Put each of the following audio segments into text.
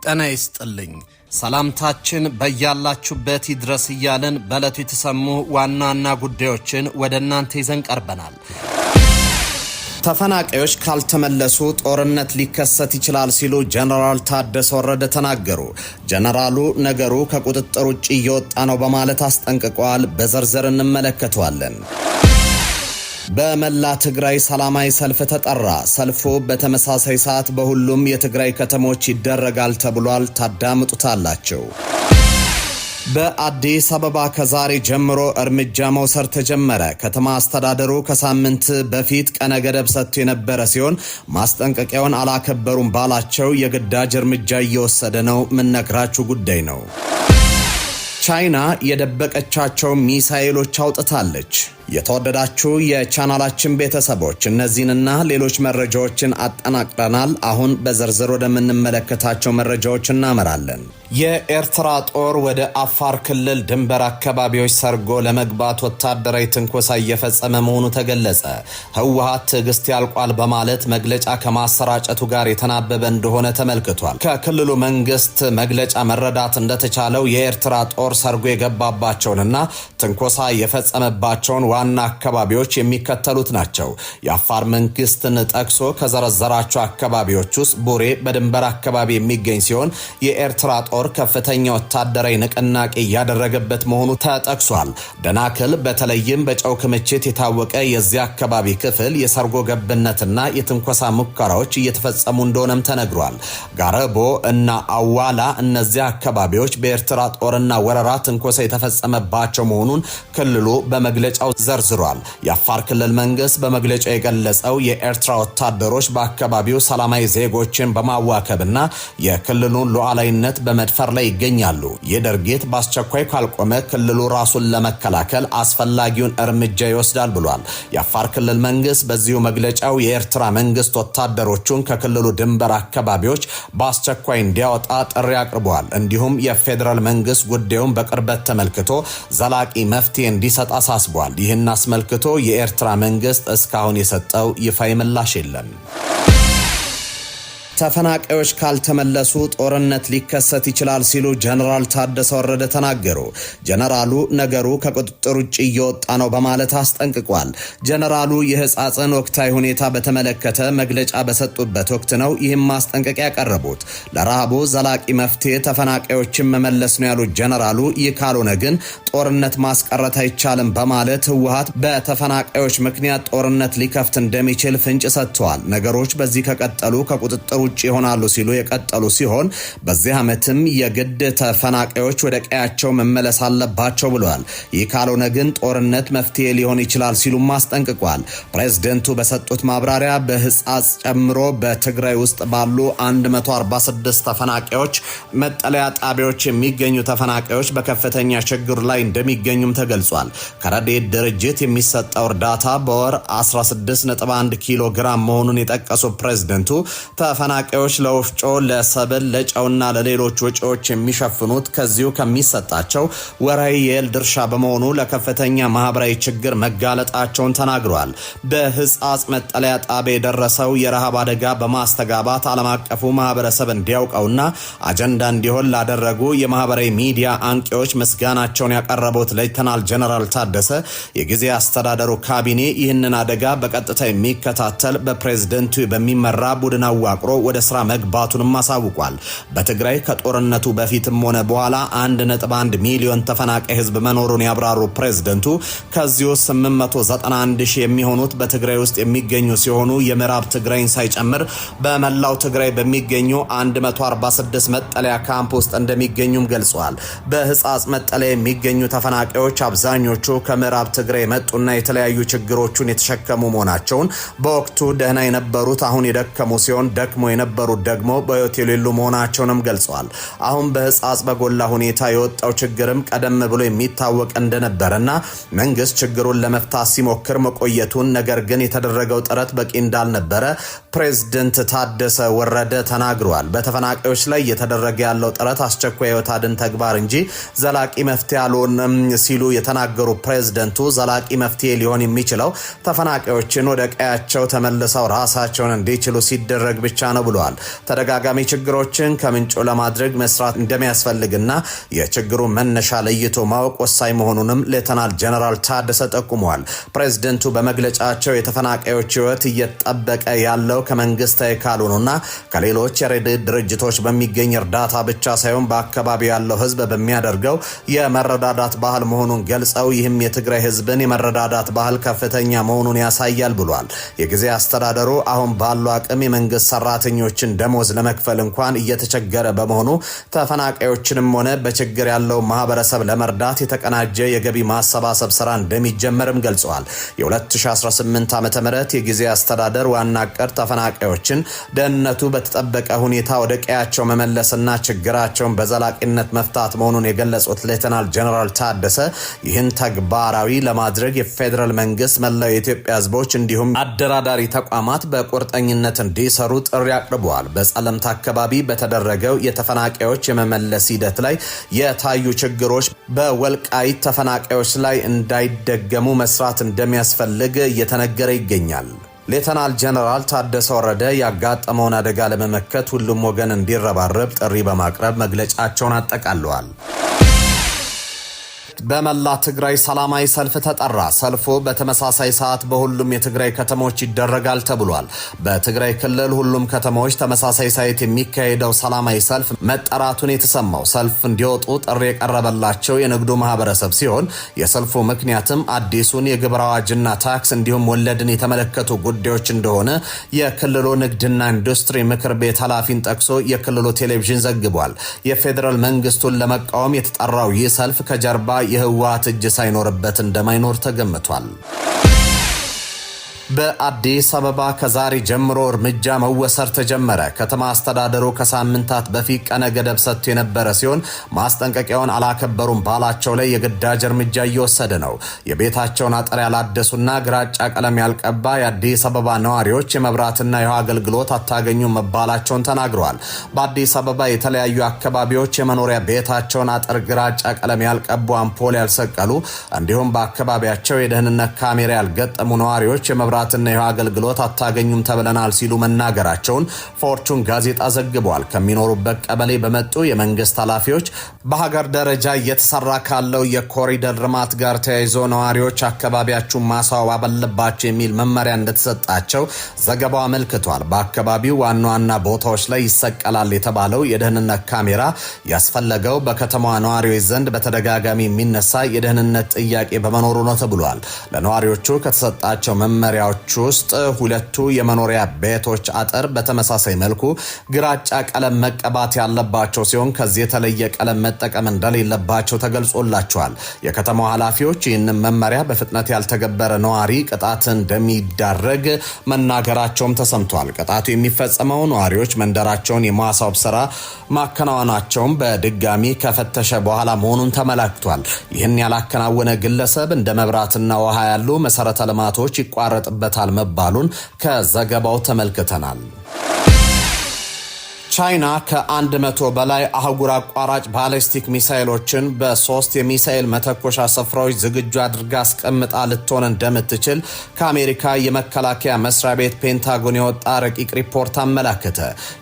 ጤና ይስጥልኝ። ሰላምታችን በያላችሁበት ይድረስ እያልን በዕለቱ የተሰሙ ዋና ዋና ጉዳዮችን ወደ እናንተ ይዘን ቀርበናል። ተፈናቃዮች ካልተመለሱ ጦርነት ሊከሰት ይችላል ሲሉ ጀነራል ታደሰ ወረደ ተናገሩ። ጀነራሉ ነገሩ ከቁጥጥር ውጭ እየወጣ ነው በማለት አስጠንቅቀዋል። በዝርዝር እንመለከተዋለን። በመላ ትግራይ ሰላማዊ ሰልፍ ተጠራ። ሰልፉ በተመሳሳይ ሰዓት በሁሉም የትግራይ ከተሞች ይደረጋል ተብሏል። ታዳምጡታላችሁ። በአዲስ አበባ ከዛሬ ጀምሮ እርምጃ መውሰድ ተጀመረ። ከተማ አስተዳደሩ ከሳምንት በፊት ቀነ ገደብ ሰጥቶ የነበረ ሲሆን ማስጠንቀቂያውን አላከበሩም ባላቸው የግዳጅ እርምጃ እየወሰደ ነው። ምነግራችሁ ጉዳይ ነው። ቻይና የደበቀቻቸው ሚሳኤሎች አውጥታለች። የተወደዳችሁ የቻናላችን ቤተሰቦች፣ እነዚህንና ሌሎች መረጃዎችን አጠናቅረናል። አሁን በዝርዝር ወደምንመለከታቸው መረጃዎች እናመራለን። የኤርትራ ጦር ወደ አፋር ክልል ድንበር አካባቢዎች ሰርጎ ለመግባት ወታደራዊ ትንኮሳ እየፈጸመ መሆኑ ተገለጸ። ህወሓት ትዕግስት ያልቋል በማለት መግለጫ ከማሰራጨቱ ጋር የተናበበ እንደሆነ ተመልክቷል። ከክልሉ መንግስት መግለጫ መረዳት እንደተቻለው የኤርትራ ጦር ሰርጎ የገባባቸውንና ትንኮሳ የፈጸመባቸውን ዋና አካባቢዎች የሚከተሉት ናቸው። የአፋር መንግስትን ጠቅሶ ከዘረዘራቸው አካባቢዎች ውስጥ ቡሬ በድንበር አካባቢ የሚገኝ ሲሆን የኤርትራ ጦር ከፍተኛ ወታደራዊ ንቅናቄ እያደረገበት መሆኑ ተጠቅሷል። ደናክል በተለይም በጨው ክምችት የታወቀ የዚያ አካባቢ ክፍል የሰርጎ ገብነትና የትንኮሳ ሙከራዎች እየተፈጸሙ እንደሆነም ተነግሯል። ጋረቦ እና አዋላ እነዚያ አካባቢዎች በኤርትራ ጦርና ወረራ ትንኮሳ የተፈጸመባቸው መሆኑን ክልሉ በመግለጫው ዘርዝሯል። የአፋር ክልል መንግስት በመግለጫው የገለጸው የኤርትራ ወታደሮች በአካባቢው ሰላማዊ ዜጎችን በማዋከብና የክልሉን ሉዓላዊነት በመድፈር ላይ ይገኛሉ። ይህ ድርጊት በአስቸኳይ ካልቆመ ክልሉ ራሱን ለመከላከል አስፈላጊውን እርምጃ ይወስዳል ብሏል። የአፋር ክልል መንግስት በዚሁ መግለጫው የኤርትራ መንግስት ወታደሮቹን ከክልሉ ድንበር አካባቢዎች በአስቸኳይ እንዲያወጣ ጥሪ አቅርበዋል። እንዲሁም የፌዴራል መንግስት ጉዳዩን በቅርበት ተመልክቶ ዘላቂ መፍትሄ እንዲሰጥ አሳስቧል። ይህን አስመልክቶ የኤርትራ መንግስት እስካሁን የሰጠው ይፋዊ ምላሽ የለም። ተፈናቃዮች ካልተመለሱ ጦርነት ሊከሰት ይችላል ሲሉ ጀነራል ታደሰ ወረደ ተናገሩ። ጀነራሉ ነገሩ ከቁጥጥር ውጭ እየወጣ ነው በማለት አስጠንቅቋል። ጀነራሉ የሕጻጽን ወቅታዊ ሁኔታ በተመለከተ መግለጫ በሰጡበት ወቅት ነው ይህም ማስጠንቀቂያ ያቀረቡት። ለረሃቡ ዘላቂ መፍትሄ ተፈናቃዮችን መመለስ ነው ያሉት ጀነራሉ፣ ይህ ካልሆነ ግን ጦርነት ማስቀረት አይቻልም በማለት ህወሓት በተፈናቃዮች ምክንያት ጦርነት ሊከፍት እንደሚችል ፍንጭ ሰጥተዋል። ነገሮች በዚህ ከቀጠሉ ከቁጥጥር ውጭ ይሆናሉ ሲሉ የቀጠሉ ሲሆን በዚህ ዓመትም የግድ ተፈናቃዮች ወደ ቀያቸው መመለስ አለባቸው ብለዋል። ይህ ካልሆነ ግን ጦርነት መፍትሄ ሊሆን ይችላል ሲሉም አስጠንቅቋል። ፕሬዝደንቱ በሰጡት ማብራሪያ በህጻጽ ጨምሮ በትግራይ ውስጥ ባሉ 146 ተፈናቃዮች መጠለያ ጣቢያዎች የሚገኙ ተፈናቃዮች በከፍተኛ ችግር ላይ እንደሚገኙም ተገልጿል። ከረድኤት ድርጅት የሚሰጠው እርዳታ በወር 16.1 ኪሎ ግራም መሆኑን የጠቀሱ ፕሬዝደንቱ ተፈናቃዮች ለወፍጮ፣ ለሰብል፣ ለጨውና ለሌሎች ወጪዎች የሚሸፍኑት ከዚሁ ከሚሰጣቸው ወርሃዊ የእህል ድርሻ በመሆኑ ለከፍተኛ ማህበራዊ ችግር መጋለጣቸውን ተናግረዋል። በህጻጽ መጠለያ ጣቢያ የደረሰው የረሃብ አደጋ በማስተጋባት ዓለም አቀፉ ማህበረሰብ እንዲያውቀውና አጀንዳ እንዲሆን ላደረጉ የማህበራዊ ሚዲያ አንቂዎች ምስጋናቸውን ያቀረቡት ሌተናል ጀነራል ታደሰ የጊዜ አስተዳደሩ ካቢኔ ይህንን አደጋ በቀጥታ የሚከታተል በፕሬዝደንቱ በሚመራ ቡድን አዋቅሮ ወደ ስራ መግባቱንም አሳውቋል። በትግራይ ከጦርነቱ በፊትም ሆነ በኋላ 1.1 ሚሊዮን ተፈናቃይ ህዝብ መኖሩን ያብራሩ ፕሬዝደንቱ ከዚሁ 891 ሺህ የሚሆኑት በትግራይ ውስጥ የሚገኙ ሲሆኑ የምዕራብ ትግራይን ሳይጨምር በመላው ትግራይ በሚገኙ 146 መጠለያ ካምፕ ውስጥ እንደሚገኙም ገልጸዋል። በህጻጽ መጠለያ የሚገኙ ተፈናቃዮች አብዛኞቹ ከምዕራብ ትግራይ የመጡና የተለያዩ ችግሮቹን የተሸከሙ መሆናቸውን፣ በወቅቱ ደህና የነበሩት አሁን የደከሙ ሲሆን ደክሞ የነበሩት ደግሞ በሕይወት የሌሉ መሆናቸውንም ገልጸዋል። አሁን በህጻጽ በጎላ ሁኔታ የወጣው ችግርም ቀደም ብሎ የሚታወቅ እንደነበረና መንግስት ችግሩን ለመፍታት ሲሞክር መቆየቱን፣ ነገር ግን የተደረገው ጥረት በቂ እንዳልነበረ ፕሬዝደንት ታደሰ ወረደ ተናግረዋል። በተፈናቃዮች ላይ እየተደረገ ያለው ጥረት አስቸኳይ የሕይወት አድን ተግባር እንጂ ዘላቂ መፍትሄ አልሆነም መሆኑን ሲሉ የተናገሩ ፕሬዝደንቱ ዘላቂ መፍትሄ ሊሆን የሚችለው ተፈናቃዮችን ወደ ቀያቸው ተመልሰው ራሳቸውን እንዲችሉ ሲደረግ ብቻ ነው ብለዋል። ተደጋጋሚ ችግሮችን ከምንጩ ለማድረግ መስራት እንደሚያስፈልግና የችግሩ መነሻ ለይቶ ማወቅ ወሳኝ መሆኑንም ሌተናል ጀነራል ታደሰ ጠቁመዋል። ፕሬዝደንቱ በመግለጫቸው የተፈናቃዮች ሕይወት እየተጠበቀ ያለው ከመንግስታዊ ካልሆኑና ከሌሎች የረድኤት ድርጅቶች በሚገኝ እርዳታ ብቻ ሳይሆን በአካባቢው ያለው ሕዝብ በሚያደርገው የመረዳዳት ባህል መሆኑን ገልጸው ይህም የትግራይ ሕዝብን የመረዳዳት ባህል ከፍተኛ መሆኑን ያሳያል ብሏል። የጊዜ አስተዳደሩ አሁን ባለው አቅም የመንግስት ሰራተኞችን ደሞዝ ለመክፈል እንኳን እየተቸገረ በመሆኑ ተፈናቃዮችንም ሆነ በችግር ያለው ማህበረሰብ ለመርዳት የተቀናጀ የገቢ ማሰባሰብ ስራ እንደሚጀመርም ገልጸዋል። የ2018 ዓ.ም የጊዜ አስተዳደር ዋና እቅድ ተፈናቃዮችን ደህንነቱ በተጠበቀ ሁኔታ ወደ ቀያቸው መመለስና ችግራቸውን በዘላቂነት መፍታት መሆኑን የገለጹት ሌተናል ጀነራል ታደሰ ይህን ተግባራዊ ለማድረግ የፌዴራል መንግስት፣ መላው የኢትዮጵያ ህዝቦች እንዲሁም አደራዳሪ ተቋማት በቁርጠኝነት እንዲሰሩ ጥሪ አቅርበዋል። በጸለምት አካባቢ በተደረገው የተፈናቃዮች የመመለስ ሂደት ላይ የታዩ ችግሮች በወልቃይት ተፈናቃዮች ላይ እንዳይደገሙ መስራት እንደሚያስፈልግ እየተነገረ ይገኛል። ሌተናል ጀነራል ታደሰ ወረደ ያጋጠመውን አደጋ ለመመከት ሁሉም ወገን እንዲረባረብ ጥሪ በማቅረብ መግለጫቸውን አጠቃለዋል። በመላ ትግራይ ሰላማዊ ሰልፍ ተጠራ። ሰልፉ በተመሳሳይ ሰዓት በሁሉም የትግራይ ከተሞች ይደረጋል ተብሏል። በትግራይ ክልል ሁሉም ከተሞች ተመሳሳይ ሰዓት የሚካሄደው ሰላማዊ ሰልፍ መጠራቱን የተሰማው ሰልፍ እንዲወጡ ጥሪ የቀረበላቸው የንግዱ ማህበረሰብ ሲሆን የሰልፉ ምክንያትም አዲሱን የግብር አዋጅና ታክስ እንዲሁም ወለድን የተመለከቱ ጉዳዮች እንደሆነ የክልሉ ንግድና ኢንዱስትሪ ምክር ቤት ኃላፊን ጠቅሶ የክልሉ ቴሌቪዥን ዘግቧል። የፌዴራል መንግስቱን ለመቃወም የተጠራው ይህ ሰልፍ ከጀርባ የህወሓት እጅ ሳይኖርበት እንደማይኖር ተገምቷል። በአዲስ አበባ ከዛሬ ጀምሮ እርምጃ መወሰድ ተጀመረ። ከተማ አስተዳደሩ ከሳምንታት በፊት ቀነ ገደብ ሰጥቶ የነበረ ሲሆን ማስጠንቀቂያውን አላከበሩም ባላቸው ላይ የግዳጅ እርምጃ እየወሰደ ነው። የቤታቸውን አጥር ያላደሱና ግራጫ ቀለም ያልቀባ የአዲስ አበባ ነዋሪዎች የመብራትና የውሃ አገልግሎት አታገኙም መባላቸውን ተናግረዋል። በአዲስ አበባ የተለያዩ አካባቢዎች የመኖሪያ ቤታቸውን አጥር ግራጫ ቀለም ያልቀቡ፣ አምፖል ያልሰቀሉ እንዲሁም በአካባቢያቸው የደህንነት ካሜራ ያልገጠሙ ነዋሪዎች የመብራትና የውሃ አገልግሎት አታገኙም ተብለናል ሲሉ መናገራቸውን ፎርቹን ጋዜጣ ዘግቧል። ከሚኖሩበት ቀበሌ በመጡ የመንግስት ኃላፊዎች በሀገር ደረጃ እየተሰራ ካለው የኮሪደር ልማት ጋር ተያይዞ ነዋሪዎች አካባቢያችሁን ማስዋብ አለባቸው የሚል መመሪያ እንደተሰጣቸው ዘገባው አመልክቷል። በአካባቢው ዋና ዋና ቦታዎች ላይ ይሰቀላል የተባለው የደህንነት ካሜራ ያስፈለገው በከተማዋ ነዋሪዎች ዘንድ በተደጋጋሚ የሚነሳ የደህንነት ጥያቄ በመኖሩ ነው ተብሏል። ለነዋሪዎቹ ከተሰጣቸው መመሪያዎች ውስጥ ሁለቱ የመኖሪያ ቤቶች አጥር በተመሳሳይ መልኩ ግራጫ ቀለም መቀባት ያለባቸው ሲሆን ከዚህ የተለየ ቀለም መጠቀም እንደሌለባቸው ተገልጾላቸዋል። የከተማው ኃላፊዎች ይህንን መመሪያ በፍጥነት ያልተገበረ ነዋሪ ቅጣት እንደሚዳረግ መናገራቸውም ተሰምቷል። ቅጣቱ የሚፈጸመው ነዋሪዎች መንደራቸውን የማስዋብ ስራ ማከናወናቸውን በድጋሚ ከፈተሸ በኋላ መሆኑን ተመላክቷል። ይህን ያላከናወነ ግለሰብ እንደ መብራትና ውሃ ያሉ መሰረተ ልማቶች ይቋረጥበታል መባሉን ከዘገባው ተመልክተናል። ቻይና ከ100 በላይ አህጉር አቋራጭ ባሊስቲክ ሚሳይሎችን በሶስት የሚሳኤል መተኮሻ ስፍራዎች ዝግጁ አድርጋ አስቀምጣ ልትሆን እንደምትችል ከአሜሪካ የመከላከያ መስሪያ ቤት ፔንታጎን የወጣ ረቂቅ ሪፖርት አመላከተ።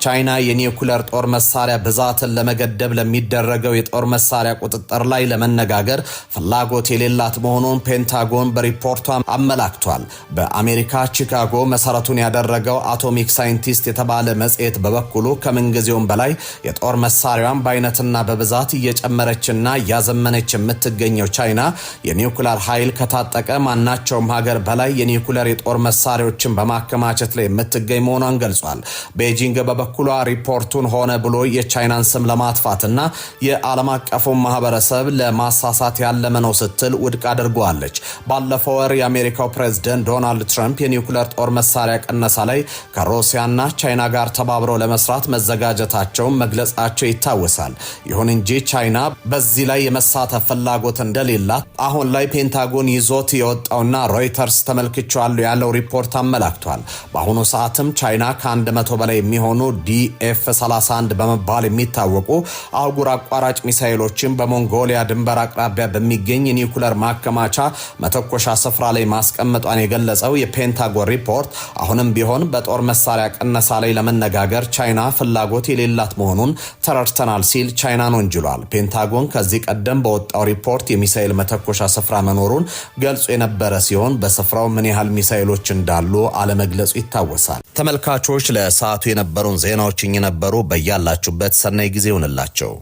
ቻይና የኒውክለር ጦር መሳሪያ ብዛትን ለመገደብ ለሚደረገው የጦር መሳሪያ ቁጥጥር ላይ ለመነጋገር ፍላጎት የሌላት መሆኑን ፔንታጎን በሪፖርቱ አመላክቷል። በአሜሪካ ቺካጎ መሰረቱን ያደረገው አቶሚክ ሳይንቲስት የተባለ መጽሔት በበኩሉ ከምንጊዜውም በላይ የጦር መሳሪያዋን በአይነትና በብዛት እየጨመረችና እያዘመነች የምትገኘው ቻይና የኒውክለር ኃይል ከታጠቀ ማናቸውም ሀገር በላይ የኒውክለር የጦር መሳሪያዎችን በማከማቸት ላይ የምትገኝ መሆኗን ገልጿል። ቤጂንግ በበኩሏ ሪፖርቱን ሆነ ብሎ የቻይናን ስም ለማጥፋትና የዓለም አቀፉን ማህበረሰብ ለማሳሳት ያለመ ነው ስትል ውድቅ አድርገዋለች። ባለፈው ወር የአሜሪካው ፕሬዝደንት ዶናልድ ትራምፕ የኒውክለር ጦር መሳሪያ ቅነሳ ላይ ከሩሲያና ቻይና ጋር ተባብረው ለመስራት መዘጋጀታቸውን መግለጻቸው ይታወሳል። ይሁን እንጂ ቻይና በዚህ ላይ የመሳተፍ ፍላጎት እንደሌላት አሁን ላይ ፔንታጎን ይዞት የወጣውና ሮይተርስ ተመልክቼዋለሁ ያለው ሪፖርት አመላክቷል። በአሁኑ ሰዓትም ቻይና ከ100 በላይ የሚሆኑ DF 31 በመባል የሚታወቁ አህጉር አቋራጭ ሚሳይሎችን በሞንጎሊያ ድንበር አቅራቢያ በሚገኝ የኒውክለር ማከማቻ መተኮሻ ስፍራ ላይ ማስቀመጧን የገለጸው የፔንታጎን ሪፖርት አሁንም ቢሆን በጦር መሳሪያ ቅነሳ ላይ ለመነጋገር ቻይና ፍላጎት የሌላት መሆኑን ተረድተናል ሲል ቻይናን ወንጅሏል። ፔንታጎን ከዚህ ቀደም በወጣው ሪፖርት የሚሳይል መተኮሻ ስፍራ መኖሩን ገልጾ የነበረ ሲሆን በስፍራው ምን ያህል ሚሳይሎች እንዳሉ አለመግለጹ ይታወሳል። ተመልካቾች፣ ለሰዓቱ የነበሩን ዜናዎች እኚህ ነበሩ። በያላችሁበት ሰናይ ጊዜ ይሁንላቸው።